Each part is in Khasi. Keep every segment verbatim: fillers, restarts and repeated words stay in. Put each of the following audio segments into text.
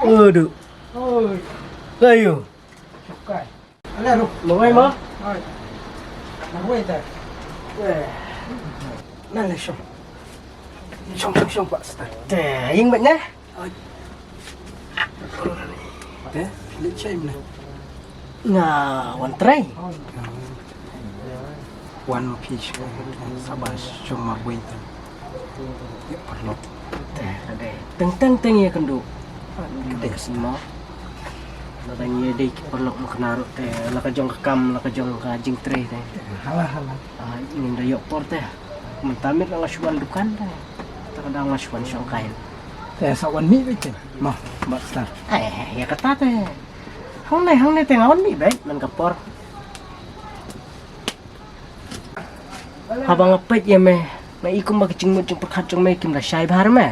Aduh. Oi. Ayo. Sukai. Ala ruh. Mawai ma? Oi. Mawai ta. Eh. Nan le shong. Shong shong shong pak star. Te ing bak ne. Oi. Te lik shai mena. Nga wan trai. Wan phi shu saba shu ma bui ta. Ïa paralok. Teng teng teng ïa kynduh. Ka dei ka sima. Lada ngi dei ki paralok ma kynduh te la ka jong ka kam la ka jong ka jingtrei te. Hala hala. Ah, ngin da ïoh por te. Mynta miet la shu wan dukan te. Ta ka dang la shu wan shong kain. Te sa wan mih beit te. Ma, Bak Star. Eh, ïa kata te. Hangne hangne te nga wan mih beit man ka por. Haba nga peit ïa me, nga i kumba ki jingmut jingpyrkhat jong me kim da shai bha me.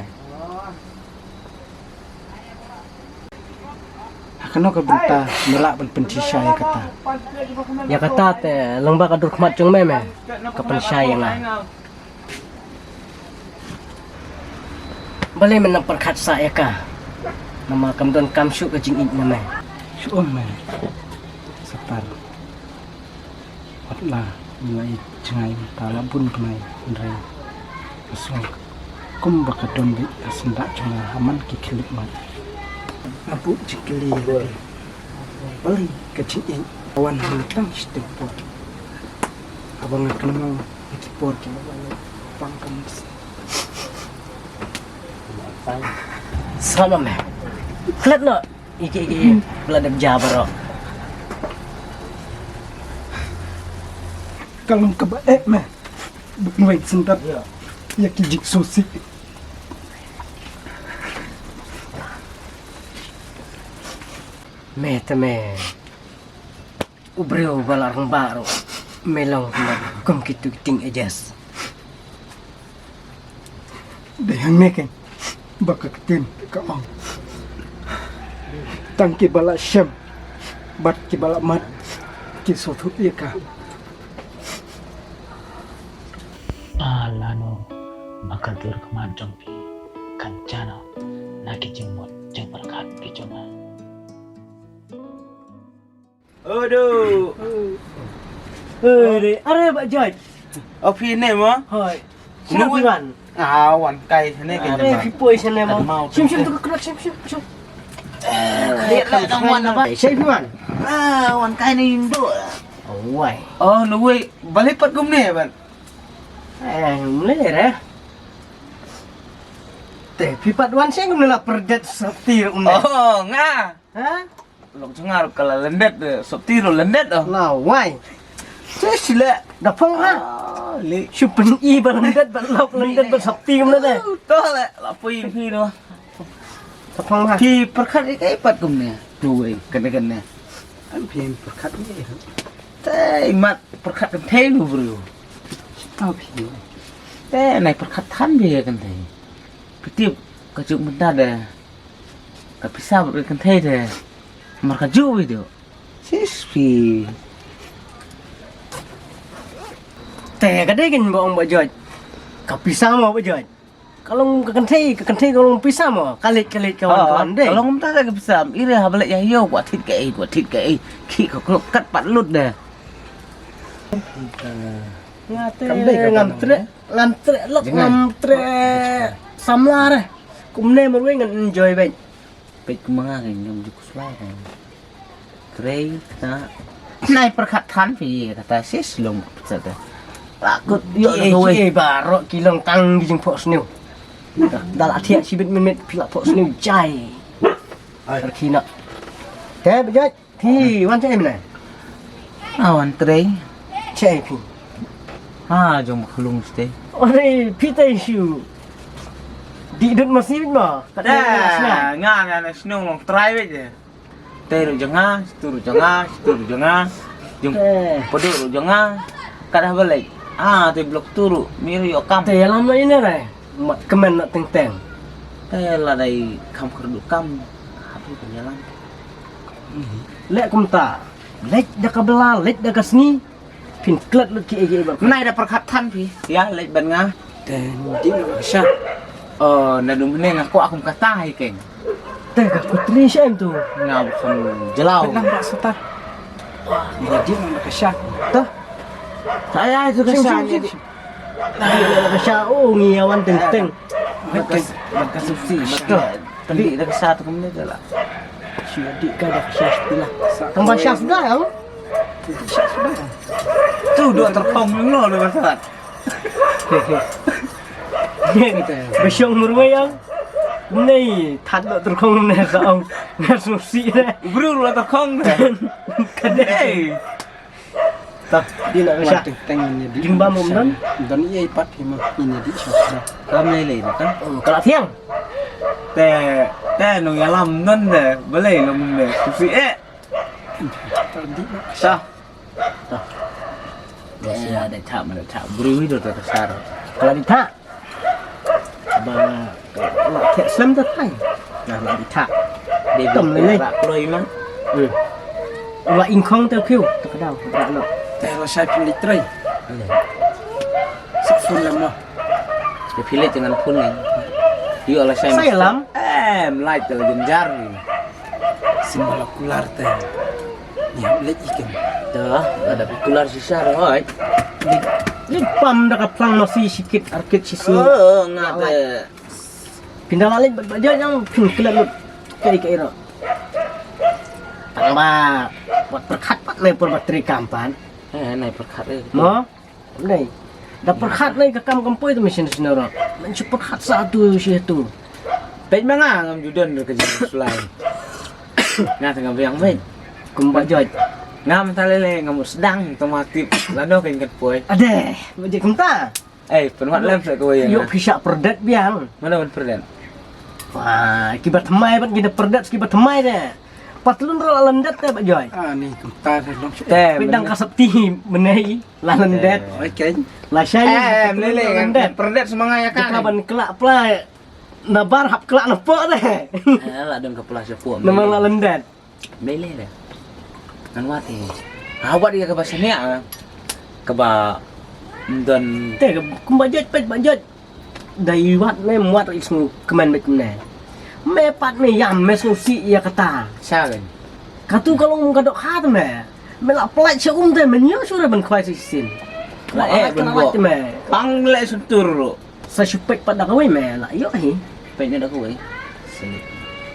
Ha kano ka bynta me lah ban pynshai ïa kata? Ïa kata te lyngba ka dur khmat jong me me ka pynshai ïa nga. Balei me nang pyrkhat sah ïa ka? Namar kam don kam shuh ka jingïeit na me. Shu ong me. Satar. Wat la, ngi la ïa jngai mynta la bun bnai hynrei nga sngew kumba ka don beit ka syndah jong nga ha man ki khlieh mat. Nga buh jingkylli ïa lade, balei ka jingïeit ka wan ha nga tang shiteng por? Haba nga kynmaw ïa ki por kiba wan pang ka mynsiem. Sngap noh me. Klet noh. Ïa ki, ïa ki ba la dep ja baroh. Ka long kaba eh me. Bad ngi weng sngewtynnat ïa ki jingsngewsih. Me te me. U briew ba la rangbah ruh me long kumba kum kitu ki tieng adjust. Dei hangne keiñ ba ka ktien ka ong, tang kiba la shem bad kiba la mat ki sngewthuh ïa ka. Lano ba ka dur khmat jong phi kan jano na ki jingmut jingpyrkhat ki jong nga. Aduh. Hei, are Bah Joj. Oh, phi ne mo? Hoi. Sino phi wan? Ah, wan kai sini ke. Are phi poi sini mo. Shim shim tu ka krat shim shim shim. Dia lah tang wan apa? Shim phi wan. Ah, wan kai ni Indo. Oh, wai. Oh, no wai. Balik pat kumne ban. Eh, mle re. Te phi pat wan shim kumne la perdet sati kumne. Oh, nga. Ha? Lok jngar ka la lyndet de, sopti ruh lyndet oh. La wai. Shisha le. Da phong ha. Ah, le. Shu pyni ba lyndet, ba lok lyndet, ba sopti kumne de. To le, la poi phi no. Da phong ha. Phi pyrkhat ïa kaei pat kumne. Tu wei, kane kane. Am phi pyrkhat ïa. Te mat pyrkhat kynthei lu bro. Tau phi. Te nai pyrkhat than phi kynthei. Phi tip ka juk mynta de. Ka pisa bad ka kynthei te. Mar ka juh video. Sis phi. Te ka dei keiñ ba ong Bah Joj. Ka pisa mo Bah Joj. Ka long ka kynthei, ka kynthei ka long pisa mo. Ka leit ka leit ka wan ka wan dei. Ka long mynta ka pisa. Ire haba leit ïa ïew kwah thied kaei, kwah thied kaei. Ki ka klok kat pat lut de. Nga te ngam treh, ngam treh lok, ngam treh samla re. Kumne marwei ngan enjoy beit. Peit kumba nga ngam ju khuslai ka. Trei ta. Nai pyrkhat than phi kata sis long pyrkhat ta. Lakut ïoh ki baroh ki long tang ki jingphohsniew. Da la thiah shibit minit phi la phohsniew jai. Ai. Rkhie noh. Te Bah Joj. Phi wan shaei mynne? Ah, wan trei. Shaei phi? Ha, jong Bakhlung shatei. Ore, phi te shu dih dud masi beit mo. Kat nga na shnong long trai beit de. Te ruh jong nga, shatu ruh jong nga, shatu ruh jong nga. Jong Padu ruh jong nga. Kat haba leit. Ah, te blok tu ruh, mi ruh ïoh kam. Te ïalam la ine re. Mat kmen na teng teng. Te la dei kham kyrduh kam. Happy pynïalam. Leh kumta. Leit da ka bla, leit da ka sngi. Phin klet lut kiei kiei ba. Nai da pyrkhat than phi. Ïa leit ban nga. Te dih na ka sha. Oh, naduh mynne nga kwah kum kata hi keiñ. Te ka kutri shem tu. Nga bukan jelau. Tenang, Pak Sultan. Jadi mana kasar. Tuh. Saya itu kasar. Kasar, oh, ngiawan teng teng. Bakas, bakas suksi. Betul. Tadi dah kasar tu kemudian dah lah. Sudah ka dah kasar sebelah. Tambah syah sudah ya. Syah sudah. Tu dua terpom dulu dah kasar. Bishong merwayang. Nei, tad dok terkong ne sa ong. Ngar susi ne. Bru la terkong ne. Kadai. Tah, di nak kasar. Teng teng ni di. Jing bam um don. Don iya ipat hima ini di syah. Ram lele kan. Kalau tiang. Te, te nong yalam don de. Balei nong de. Susi eh. Tah. Tah. Sia da chap ma da chap. Bru hi da ta sar. Kalau di tak. Ba la kek slem ta tai. Nah, la di tak. Dia tam le le. Kloi man. Hmm. La ingkong ta kiu ta kadau ta lo. Te la sai pin di trai. Sa phun lam lo. Te phi leit te ngan phun ngan. Ïoh la sai. Sai lam. Em, lait te la jynjar ni. Sim la kular te. Ni hap leit ikem. Dah, ada kular sisa dah, oi. Leit pam da ka plang masi sikit arkit sisi. Oh, nga te. Pindah la leit ba jot yang pin kelat lut. Kai kai ro. Tang ba wat perkhat pat nai pur batri kampan. Eh, nai perkhat eh. Mo? Nei. Da perkhat nei ka kam kam poi tu mesin sino ro. Men chu perkhat sa tu si tu. Peit ma nga ngam ju don ka jing sulai. Nga tengah biang peit. Kumba jot. Ngam ta lele ngam sedang tengah tip lano kan kat poi. Ade, ba jot kumta. Eh, penwat lem sa kawai. Yo pisa perdet biang. Mana ban perdet? Wah, kibat temai ban kita perdet kibat temai de. Patlun ro la lendet te ba jot. Ah, ni kumta sa long. Te. Pedang kasap ti menai. La lendet. Oi keng. La shai. Eh, lele lendet. Perdet semanga ya kan. Ka ban kelak pla. Na bar hap kelak na pok deh. Eh, la dong ka pla sepuh. Nama la lendet. Lele deh. Ngan wat eh. Ha wat ya ka ba sania. Ka ba don. Te ka kumba jot pet ba jot. Da iwat me mwat ri smu kemen bet ne. Me pat me yam me smu si ya kata. Sa kan. Katu ka long ka dok hat me. Me la plat sha um te me nyu sura ban khwai si sin. La eh ban bok. Pang le suntur ru. Sa shu pek pat da kawai me la yo hi. Pek ne da kawai.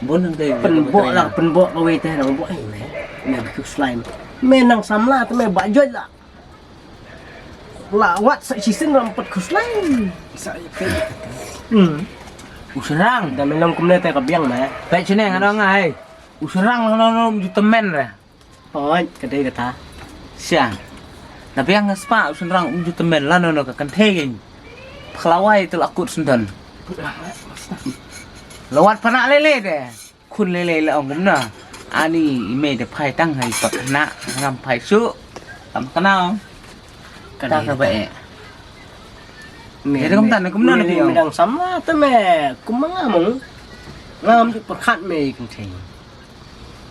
Bun nang te. Pen bok la pen bok kawai te nang bok hi me. Me bikuk slime. Me nang samla te me ba jot la. La wat sa shisien ram pat khuslai. Sa ïa peit. Hmm. U Syrang. Da me long kumne te ka biang me. Peit shane nga dang ai. U Syrang long long ju temen re. Oi, ka dei kata. Sia. Da biang nga spa u Syrang um ju temen la no no ka kan thei. Phlawai te la kut sendon. La wat pana lele de. Khun lele la ong kumno. Ani i mei da phai tang hai pat na ngam phai su. Tam kana ong. Ka ta ka ba e. Me da kumta na kumno na ki ong. Dang sama te me kumba ngam ong. Ngam ju perkhat me ki kynthei.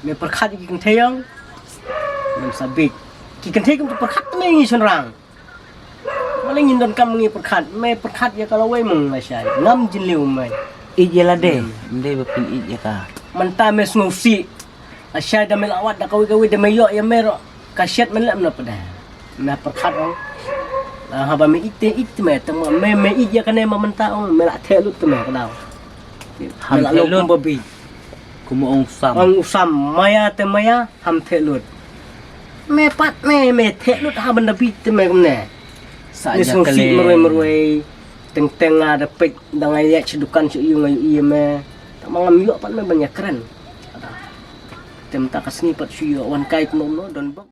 Me perkhat ki kynthei ong. Ngam sabit. Ki kynthei kum perkhat me ngi Syrang. Mane ngin don kam ngi perkhat, me perkhat ïa ka lawei mung la shai. Ngam jin liu me. Ij ïa lade, mde ba pyn ij ïa ka. Mynta me sngew sih. La shai da me la wat da kawei kawei da me ïoh ïa me ro. Ka shet me lem na pda. Me perkhat ong. La haba me ij te ij te me te me me ij ïa kane ma mynta ong me la theh lut te me ka daw. Me la lut ba bi. Kum ong sam. Ong sam maya te maya. Ham theh lut. Me pat me, me theh lut ha ban da bit te me kumne. Sa ja kale. Marwei marwei. Teng teng nga da peit da nga ïa shi dukan shi ïu nga ïu ïa me. Ta ma ngam ïoh pat me ban ïa kren. Tem ta ka sngi pat shi ïoh wan kai kumno kumno don bok.